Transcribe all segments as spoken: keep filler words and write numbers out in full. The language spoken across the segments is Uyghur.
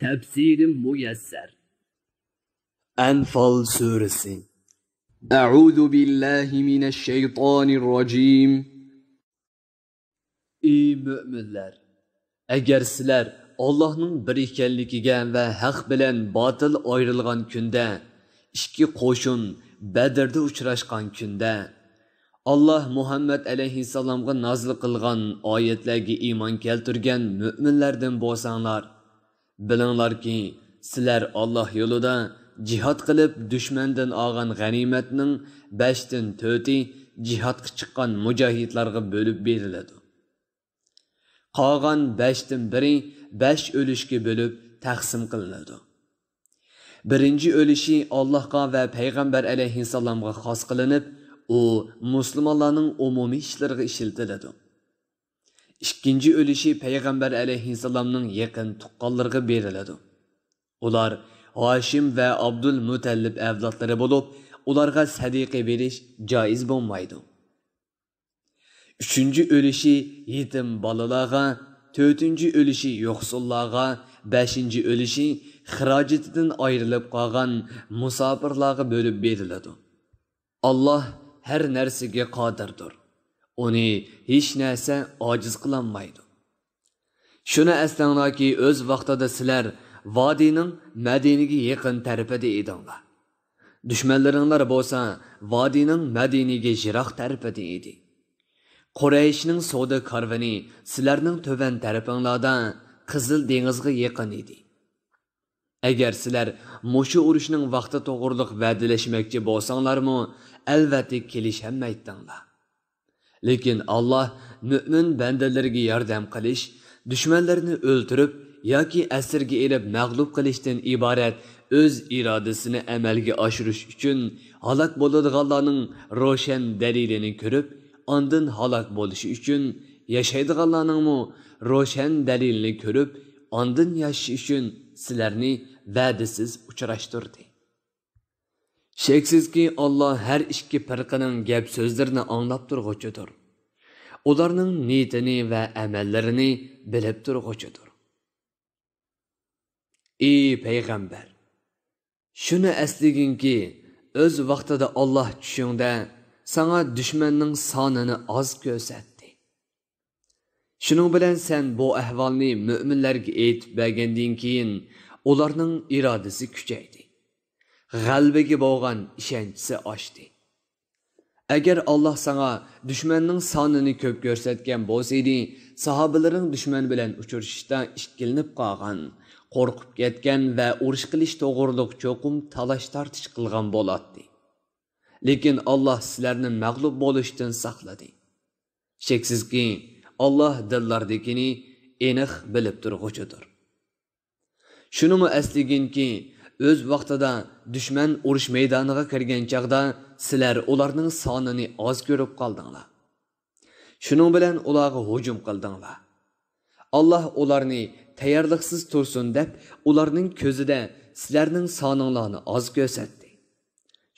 تەپسىرى مۇيەسسەر. ئەنفال سۈرىسى. أعوذ بالله من الشيطان الرجيم. ئى مۆمىنلەر! ئەگەر سىلەر ئاللاھنىڭ بىر ئىكەنلىكىگە ۋە ھەق بىلەن باتىل ئايرىلغان كۈندە، ئىككى قوشۇن بەدرىدە ئۇچراشقان كۈندە، ئاللاھ مۇھەممەد ئەلەيھىسسالامغا نازىل قىلغان ئايەتلەرگە ئىمان كەلتۈرگەن مۆمىنلەردىن بولساڭلار، بىلىڭلاركى، سىلەر ئاللاھ يولىدا جىھاد قىلىپ، دۈشمەندىن ئالغان غەنىيمەتنىڭ بەشتىن تۆتى جىھادقا چىققان مۇجاھىدلارغا بۆلۈپ بېرىلىدۇ. قالغان بەشتىن بىرى بەش ئۈلۈشكە بۆلۈپ تەقسىم قىلىنىدۇ. بىرىنچى ئۈلۈشى ئاللاھقا ۋە پەيغەمبەر ئەلەيھىسسالامغا خاس قىلىنىپ، ئۇ مۇسۇلمانلارنىڭ ئومۇمىي ئىشلىرىغا ئىشلىتىلىدۇ. ئىككىنچى ئۈلۈشى پەيغەمبەر ئەلەيھىسسالامنىڭ يېقىن تۇغقانلىرىغا بېرىلىدۇ. ئۇلار ھاشىم ۋە ئابدۇل مۇتەللىپ ئەۋلادلىرى بولۇپ، ئۇلارغا سەدىقە بېرىش جائىز بولمايدۇ. ئۈچىنچى ئۈلۈشى يېتىم بالىلارغا، تۆتىنچى ئۈلۈشى يوقسۇللارغا، بەشىنچى ئۈلۈشى خىراجىتىدىن ئايرىلىپ قالغان مۇساپىرلارغا بۆلۈپ بېرىلىدۇ. ئاللاھ ھەر نەرسىگە قادىردۇر. ئۇنى ھېچ نەرسە ئاجىز قىلالمايدۇ. شۇنى ئەسلەڭلاركى، ئۆز ۋاقتىدا سىلەر ۋادىنىڭ مەدىنىگە يېقىن تەرىپىدە ئىدىڭلار. دۈشمەنلىرىڭلار بولسا ۋادىنىڭ مەدىنىگە يىراق تەرىپىدە ئىدى. قۇرەيشنىڭ سودا كارۋىنى سىلەرنىڭ تۆۋەن تەرىپىڭلاردا قىزىل دېڭىزغا يېقىن ئىدى. ئەگەر سىلەر مۇشۇ ئۇرۇشنىڭ ۋاقتى توغرۇلۇق ۋەدىلەشمەكچى بولساڭلارمۇ، ئەلۋەتتە كېلىشەلمەيتتىڭلار. لېكىن ئاللاھ مۆمىن بەندىلىرىگە ياردەم قىلىش، دۈشمەنلىرىنى ئۆلتۈرۈپ ياكى ئەسىرگە ئېلىپ مەغلۇپ قىلىشتىن ئىبارەت ئۆز ئىرادىسىنى ئەمەلگە ئاشۇرۇش ئۈچۈن، ھالاك بولىدىغانلارنىڭ روشەن دەلىلىنى كۆرۈپ، ئاندىن ھالاك بولۇشى ئۈچۈن، ياشايدىغانلارنىڭمۇ روشەن دەلىلىنى كۆرۈپ، ئاندىن ياشىشى ئۈچۈن سىلەرنى ۋەدىسىز ئۇچراشتۇردى. شەكسىزكى، ئاللاھ ھەر ئىككى پىرقىنىڭ گەپ-سۆزلىرىنى ئاڭلاپ تۇرغۇچىدۇر. ئۇلارنىڭ نىيىتىنى ۋە ئەمەللىرىنى بىلىپ تۇرغۇچىدۇر. ئى پەيغەمبەر! شۇنى ئەسلىگىنكى، ئۆز ۋاقتىدا ئاللاھ چۈشۈڭدە ساڭا دۈشمەننىڭ سانىنى ئاز كۆرسەتتى. شۇنىڭ بىلەن سەن بۇ ئەھۋالنى مۆمىنلەرگە ئېيتىپ بەرگەندىن كېيىن، ئۇلارنىڭ ئىرادىسى كۈچەيدى. غەلىبىگە بولغان ئىشەنچىسى ئاشتى. ئەگەر ئاللاھ ساڭا دۈشمەننىڭ سانىنى كۆپ كۆرسەتكەن بولسىدى، ساھابىلىرىڭ دۈشمەن بىلەن ئۇچرىشىشتا ئىككىلىنىپ قالغان، قورقۇپ كەتكەن ۋە ئۇرۇش قىلىش توغرۇلۇق چوقۇم تالاش-تارتىش قىلغان بولاتتى. لېكىن ئاللاھ سىلەرنى مەغلۇپ بولۇشتىن ساقلىدى. شەكسىزكى، ئاللاھ دىللاردىكىنى ئېنىق بىلىپ تۇرغۇچىدۇر. شۇنىمۇ ئەسلىگىنكى، ئۆز ۋاقتىدا دۈشمەن ئۇرۇش مەيدانىغا كىرگەن چاغدا سىلەر ئۇلارنىڭ سانىنى ئاز كۆرۈپ قالدىڭلار. شۇنىڭ بىلەن ئۇلارغا ھۇجۇم قىلدىڭلار. ئاللاھ ئۇلارنى تەييارلىقسىز تۇرسۇن دەپ، ئۇلارنىڭ كۆزىدە سىلەرنىڭ سانىڭلارنى ئاز كۆرسەتتى.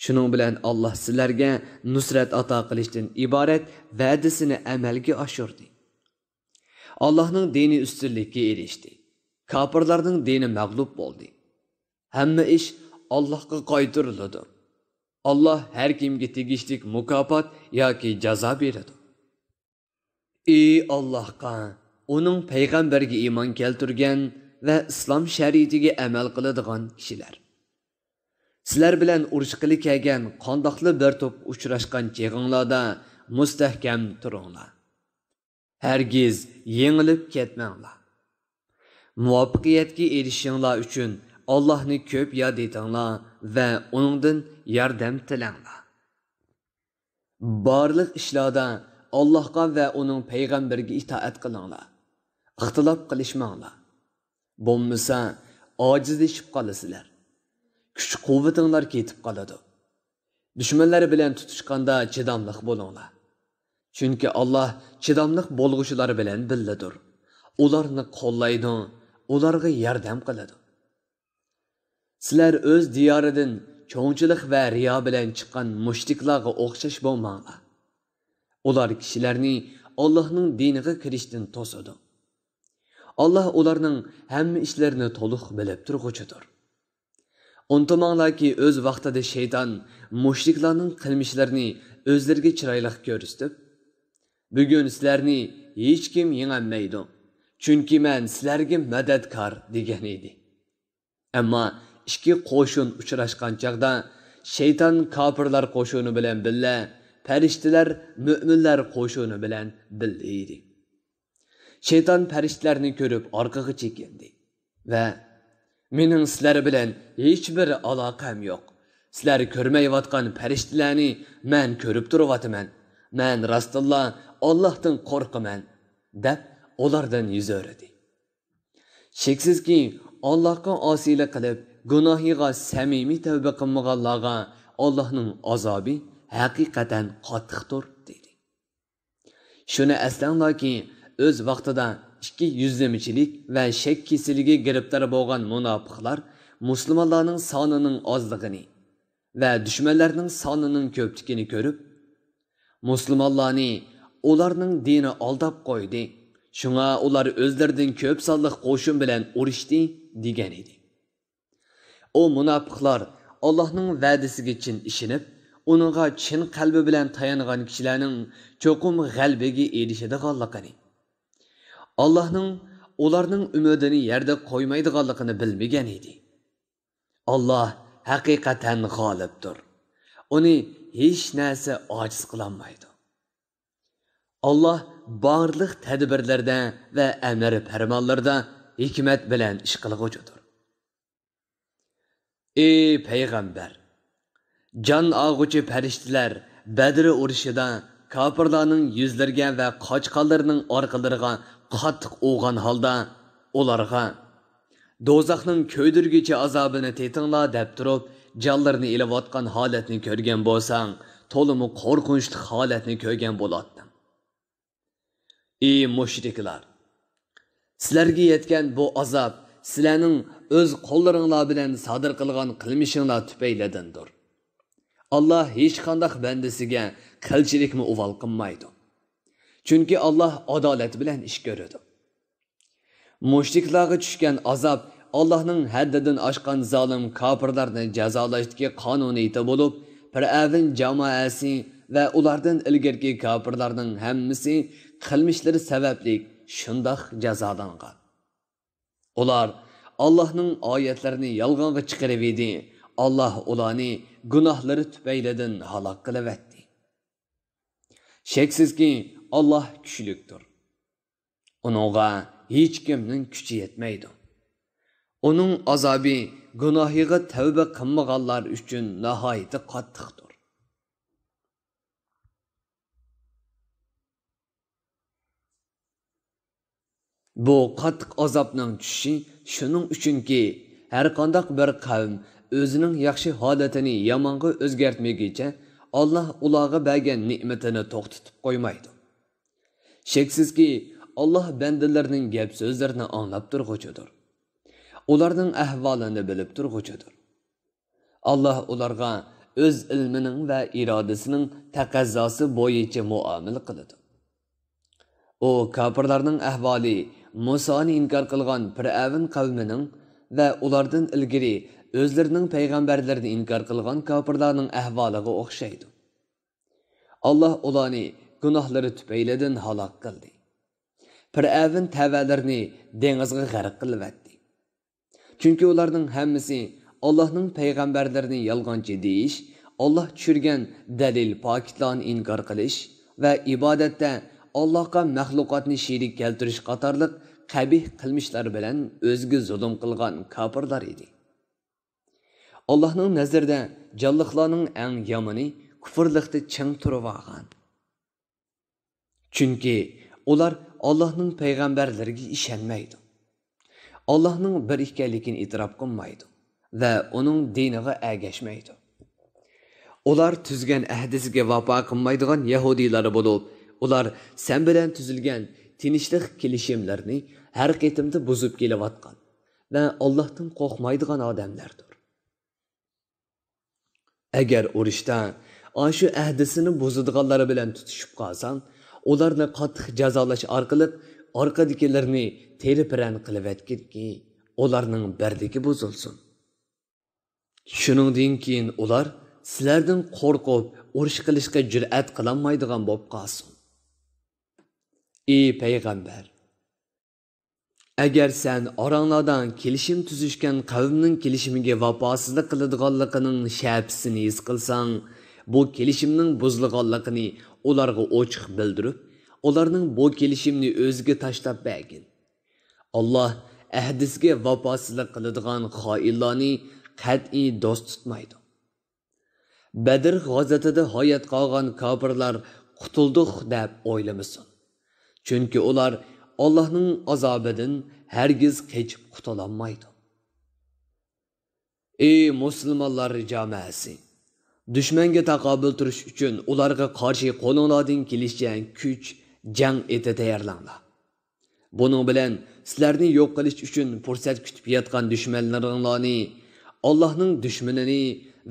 شۇنىڭ بىلەن ئاللاھ سىلەرگە نۇسرەت ئاتا قىلىشتىن ئىبارەت ۋەدىسىنى ئەمەلگە ئاشۇردى. ئاللاھنىڭ دىنى ئۈستۈنلۈككە ئېرىشتى. كاپىرلارنىڭ دىنى مەغلۇپ بولدى. ھەممە ئىش ئاللاھقا قايتۇرۇلىدۇ. ئاللاھ ھەر كىمگە تېگىشلىك مۇكاپات ياكى جازا بېرىدۇ. ئى ئاللاھقا، ئۇنىڭ پەيغەمبەرگە ئىمان كەلتۈرگەن ۋە ئىسلام شەرىئىتىگە ئەمەل قىلىدىغان كىشىلەر! سىلەر بىلەن ئۇرۇشقىلى كەلگەن قانداقلا بىر توپ ئۇچراشقان چېغىڭلاردا مۇستەھكەم تۇرۇڭلار. ھەرگىز يېڭىلىپ كەتمەڭلار. مۇۋەپپەقىيەتكە ئېرىشىشىڭلار ئۈچۈن ئاللاھنى كۆپ ياد ئېتىڭلار ۋە ئۇنىڭدىن ياردەم تىلەڭلار. بارلىق ئىشلاردا ئاللاھقا ۋە ئۇنىڭ پەيغەمبىرىگە ئىتائەت قىلىڭلار. ئىختىلاپ قىلىشماڭلار. بولمىسا، ئاجىزلىشىپ قالىسىلەر. كۈچ-قۇۋۋىتىڭلار كېتىپ قالىدۇ. دۈشمەنلەر بىلەن تۇتۇشقاندا چىداملىق بولۇڭلار. چۈنكى ئاللاھ چىداملىق بولغۇچىلار بىلەن بىللىدۇر. ئۇلارنى قوللايدۇ، ئۇلارغا ياردەم قىلىدۇ. سىلەر ئۆز دىيارىدىن چوڭچىلىق ۋە رىيا بىلەن چىققان مۇشرىكلارغا ئوخشاش بولماڭلار. ئۇلار كىشىلەرنى ئاللاھنىڭ دىنىغا كىرىشتىن توسىدۇ. ئاللاھ ئۇلارنىڭ ھەممە ئىشلىرىنى تولۇق بىلىپ تۇرغۇچىدۇر. ئۇنتۇماڭلاركى، ئۆز ۋاقتىدا شەيتان مۇشرىكلارنىڭ قىلمىشلىرىنى ئۆزلىرىگە چىرايلىق كۆرسىتىپ، بۈگۈن سىلەرنى ھېچكىم يېڭەلمەيدۇ، چۈنكى مەن سىلەرگە مەدەتكار، دېگەن ئىدى. ئەمما ئىككى قوشۇن ئۇچراشقان چاغدا، شەيتان كاپىرلار قوشۇنى بىلەن بىللە، پەرىشتىلەر مۆمىنلەر قوشۇنى بىلەن بىللە ئىدى. شەيتان پەرىشتىلەرنى كۆرۈپ ئارقىغا چېكىندى ۋە، «مېنىڭ سىلەر بىلەن ھېچبىر ئالاقەم يوق. سىلەر كۆرمەيۋاتقان پەرىشتىلەرنى مەن كۆرۈپ تۇرۇۋاتىمەن. مەن راستتىنلا ئاللاھتىن قورقىمەن» دەپ، ئۇلاردىن يۈز ئۆرۈدى. شەكسىزكى، ئاللاھقا ئاسىيلىق قىلىپ، گۇناھىغا سەمىمىي تەۋبە قىلمىغانلارغا ئاللاھنىڭ ئازابى ھەقىقەتەن قاتتىقتۇر، دېدى. شۇنى ئەسلەڭلاركى، ئۆز ۋاقتىدا ئىككى يۈزلىمىچىلىك ۋە شەك كېسىلىگە گىرىپتار بولغان مۇناپىقلار مۇسۇلمانلارنىڭ سانىنىڭ ئازلىقىنى ۋە دۈشمەنلەرنىڭ سانىنىڭ كۆپلۈكىنى كۆرۈپ، مۇسۇلمانلارنى ئۇلارنىڭ دىنى ئالداپ قويدى، شۇڭا ئۇلار ئۆزلىرىدىن كۆپ سانلىق قوشۇن بىلەن ئۇرۇشتى، دېگەن ئىدى. ئۇ مۇناپىقلار ئاللاھنىڭ ۋەدىسىگە چىن ئىشىنىپ، ئۇنىڭغا چىن قەلبى بىلەن تايانغان كىشىلەرنىڭ چوقۇم غەلىبىگە ئېرىشىدىغانلىقىنى، ئاللاھنىڭ ئۇلارنىڭ ئۈمىدىنى يەردە قويمايدىغانلىقىنى بىلمىگەن ئىدى. ئاللاھ ھەقىقەتەن غالىبتۇر. ئۇنى ھېچ نەرسە ئاجىز قىلالمايدۇ. ئاللاھ بارلىق تەدبىرلىرىدە ۋە ئەمىر پەرمانلىرىدا ھېكمەت بىلەن ئىش قىلغۇچىدۇر. ئى پەيغەمبەر! جان ئالغۇچى پەرىشتىلەر بەدر ئۇرۇشىدا كاپىرلارنىڭ يۈزلىرىگە ۋە قاچقانلىرىنىڭ ئارقىلىرىغا قاتتىق ئۇرغان ھالدا ئۇلارغا، «دوزاخنىڭ كۆيدۈرگۈچى ئازابىنى تېتىڭلار» دەپ تۇرۇپ، جانلىرىنى ئېلىۋاتقان ھالەتنى كۆرگەن بولساڭ، تولىمۇ قورقۇنچلۇق ھالەتنى كۆرگەن بولاتتىڭ. ئى مۇشرىكلار! سىلەرگە يەتكەن بۇ ئازاب سىلەرنىڭ ئۆز قوللىرىڭلار بىلەن سادىر قىلغان قىلمىشىڭلار تۈپەيلىدىندۇر. ئاللاھ ھېچقانداق بەندىسىگە قىلچىلىكمۇ ئۇۋال قىلمايدۇ. چۈنكى ئاللاھ ئادالەت بىلەن ئىش كۆرىدۇ. مۇشرىكلارغا چۈشكەن ئازاب ئاللاھنىڭ ھەددىدىن ئاشقان زالىم كاپىرلارنى جازالاشتىكى قانۇنىيىتى بولۇپ، پىرئەۋن جامائەسى ۋە ئۇلاردىن ئىلگىرىكى كاپىرلارنىڭ ھەممىسى قىلمىشلىرى سەۋەبلىك شۇنداق جازالانغان. ئۇلار ئاللاھنىڭ ئايەتلىرىنى يالغانغا چىقىرىۋىدى، ئاللاھ ئۇلارنى گۇناھلىرى تۈپەيلىدىن ھالاك قىلىۋەتتى. شەكسىزكى، ئاللاھ كۈچلۈكتۇر. ئۇنىڭغا ھېچكىمنىڭ كۈچى يەتمەيدۇ. ئۇنىڭ ئازابى گۇناھىغا تەۋبە قىلمىغانلار ئۈچۈن ناھايىتى قاتتىقتۇر. بۇ قاتتىق ئازابنىڭ چۈشۈشى شۇنىڭ ئۈچۈنكى، ھەرقانداق بىر قەۋم ئۆزىنىڭ ياخشى ھالىتىنى يامانغا ئۆزگەرتمىگۈچە، ئاللاھ ئۇلارغا بەرگەن نېمىتىنى توختىتىپ قويمايدۇ. شەكسىزكى، ئاللاھ بەندىلىرىنىڭ گەپ-سۆزلىرىنى ئاڭلاپ تۇرغۇچىدۇر. ئۇلارنىڭ ئەھۋالىنى بىلىپ تۇرغۇچىدۇر. ئاللاھ ئۇلارغا ئۆز ئىلمىنىڭ ۋە ئىرادىسىنىڭ تەقەززاسى بويىچە مۇئامىلە قىلىدۇ. ئۇ كاپىرلارنىڭ ئەھۋالى مۇسانى ئىنكار قىلغان پىرئەۋن قەۋمىنىڭ ۋە ئۇلاردىن ئىلگىرى ئۆزلىرىنىڭ پەيغەمبەرلىرىنى ئىنكار قىلغان كاپىرلارنىڭ ئەھۋالىغا ئوخشايدۇ. ئاللاھ ئۇلارنى گۇناھلىرى تۈپەيلىدىن ھالاك قىلدى. پىرئەۋن تەۋەلىرىنى دېڭىزغا غەرق قىلىۋەتتى. چۈنكى ئۇلارنىڭ ھەممىسى ئاللاھنىڭ پەيغەمبەرلىرىنى يالغانچى دېيىش، ئاللاھ چۈشۈرگەن دەلىل پاكىتلارنى ئىنكار قىلىش ۋە ئىبادەتتە ئاللاھقا مەخلۇقاتنى شېرىك كەلتۈرۈش قاتارلىق قەبىھ قىلمىشلار بىلەن ئۆزىگە زۇلۇم قىلغان كاپىرلار ئىدى. ئاللاھنىڭ نەزىرىدە جانلىقلارنىڭ ئەڭ يامىنى كۇفرلىقتا چىڭ تۇرۇۋالغان. چۈنكى ئۇلار ئاللاھنىڭ پەيغەمبەرلىرىگە ئىشەنمەيدۇ. ئاللاھنىڭ بىر ئىكەنلىكىنى ئېتىراپ قىلمايدۇ ۋە ئۇنىڭ دىنىغا ئەگەشمەيدۇ. ئۇلار تۈزگەن ئەھدىسىگە ۋاپا قىلمايدىغان يەھۇدىيلار بولۇپ، ئۇلار سەن بىلەن تۈزۈلگەن تىنچلىق كېلىشىملىرىنى ھەر قېتىمدا بۇزۇپ كېلىۋاتقان ۋە ئاللاھتىن قورقمايدىغان ئادەملەردۇر. ئەگەر ئۇرۇشتا ئاشۇ ئەھدىسىنى بۇزىدىغانلار بىلەن تۇتۇشۇپ قالساڭ، ئۇلارنى قاتتىق جازالاش ئارقىلىق ئارقىدىكىلىرىنى تېرە-پىرەن قىلىۋەتكىنكى، ئۇلارنىڭ بىردىكى بۇزۇلسۇن. شۇنىڭدىن كېيىن ئۇلار سىلەردىن قورقۇپ، ئۇرۇش قىلىشقا جۈرئەت قىلالمايدىغان بولۇپ قالسۇن. ئى پەيغەمبەر! ئەگەر سەن ئاراڭلاردا كېلىشىم تۈزۈشكەن قەۋمنىڭ كېلىشىمىگە ۋاپاسىزلىق قىلىدىغانلىقىنىڭ شەپىسىنى ھېس قىلساڭ، بۇ كېلىشىمنىڭ بۇزۇلغانلىقىنى ئۇلارغا ئوچۇق بىلدۈرۈپ، ئۇلارنىڭ بۇ كېلىشىمنى ئۆزىگە تاشلاپ بەرگىن. ئاللاھ ئەھدىسىگە ۋاپاسىزلىق قىلىدىغان خائىنلارنى قەتئىي دوست تۇتمايدۇ. بەدر غازىتىدە ھايات قالغان كاپىرلار قۇتۇلدۇق دەپ ئويلىمىسۇن. چۈنكى ئۇلار ئاللاھنىڭ ئازابىدىن ھەرگىز قېچىپ قۇتۇلالمايدۇ. ئى مۇسۇلمانلار جامائەسى! دۈشمەنگە تاقابىل تۇرۇش ئۈچۈن ئۇلارغا قارشى قولۇڭلاردىن كېلىشىچە كۈچ، جەڭ ئېتى تەييارلاڭلار. بۇنىڭ بىلەن سىلەرنى يوق قىلىش ئۈچۈن پۇرسەت كۈتۈپ ياتقان دۈشمەنلىرىڭلارنى، ئاللاھنىڭ دۈشمىنىنى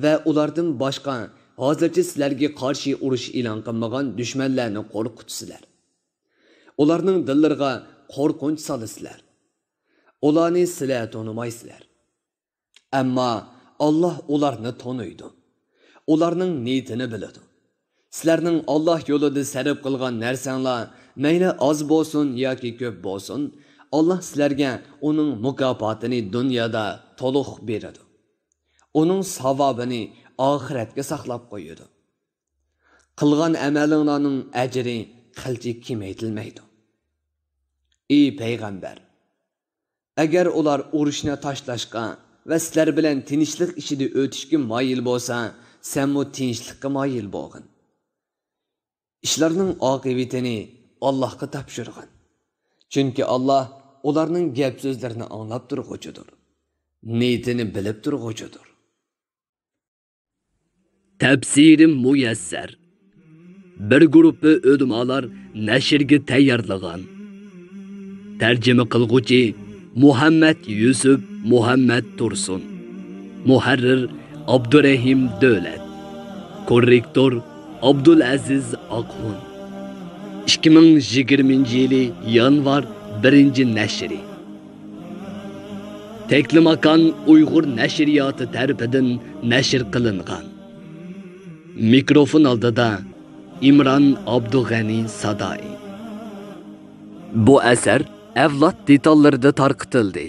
ۋە ئۇلاردىن باشقا ھازىرچە سىلەرگە قارشى ئۇرۇش ئېلان قىلمىغان دۈشمەنلەرنى قورقۇتىسىلەر. ئۇلارنىڭ دىللىرىغا قورقۇنچ سالىسىلەر. ئۇلارنى سىلەر تونۇمايسىلەر. ئەمما ئاللاھ ئۇلارنى تونۇيدۇ. ئۇلارنىڭ نىيىتىنى بىلىدۇ. سىلەرنىڭ ئاللاھ يولىدا سەرپ قىلغان نەرسەڭلار مەيلى ئاز بولسۇن ياكى كۆپ بولسۇن، ئاللاھ سىلەرگە ئۇنىڭ مۇكاپاتىنى دۇنيادا تولۇق بېرىدۇ. ئۇنىڭ ساۋابىنى ئاخىرەتكە ساقلاپ قويىدۇ. قىلغان ئەمەلىڭلارنىڭ ئەجرى قىلچە كېمەيتىلمەيدۇ. ئى پەيغەمبەر! ئەگەر ئۇلار ئۇرۇشنى تاشلاشقا ۋە سىلەر بىلەن تىنچلىق ئىچىدە ئۆتۈشكە مايىل بولسا، سەنمۇ تىنچلىققا مايىل بولغىن. ئىشلارنىڭ ئاقىۋىتىنى ئاللاھقا تاپشۇرغىن. چۈنكى ئاللاھ ئۇلارنىڭ گەپ-سۆزلىرىنى ئاڭلاپ تۇرغۇچىدۇر. نىيىتىنى بىلىپ تۇرغۇچىدۇر. تەپسىرى مۇيەسسەر. بىر گۇرۇپپا ئۆلىمالار نەشرگە تەييارلىغان. تەرجىمە قىلغۇچى مۇھەممەد يۈسۈپ مۇھەممەد تۇرسۇن. مۇھەررىر ئابدۇرەھىم دۆلەت. كوررېكتور ئابدۇلئەزىز ئاقھۇن. ئىككى مىڭ يىگىرمىنچى يىلى يانۋار بىرىنچى نەشرى. تەكلىماكان ئۇيغۇر نەشرىياتى تەرىپىدىن نەشر قىلىنغان. مىكروفون ئالدىدا ئىمران ئابدۇغەنى سادائى. بۇ ئەسەر ئەۋلاد دېتاللىرىدا تارقىتىلدى.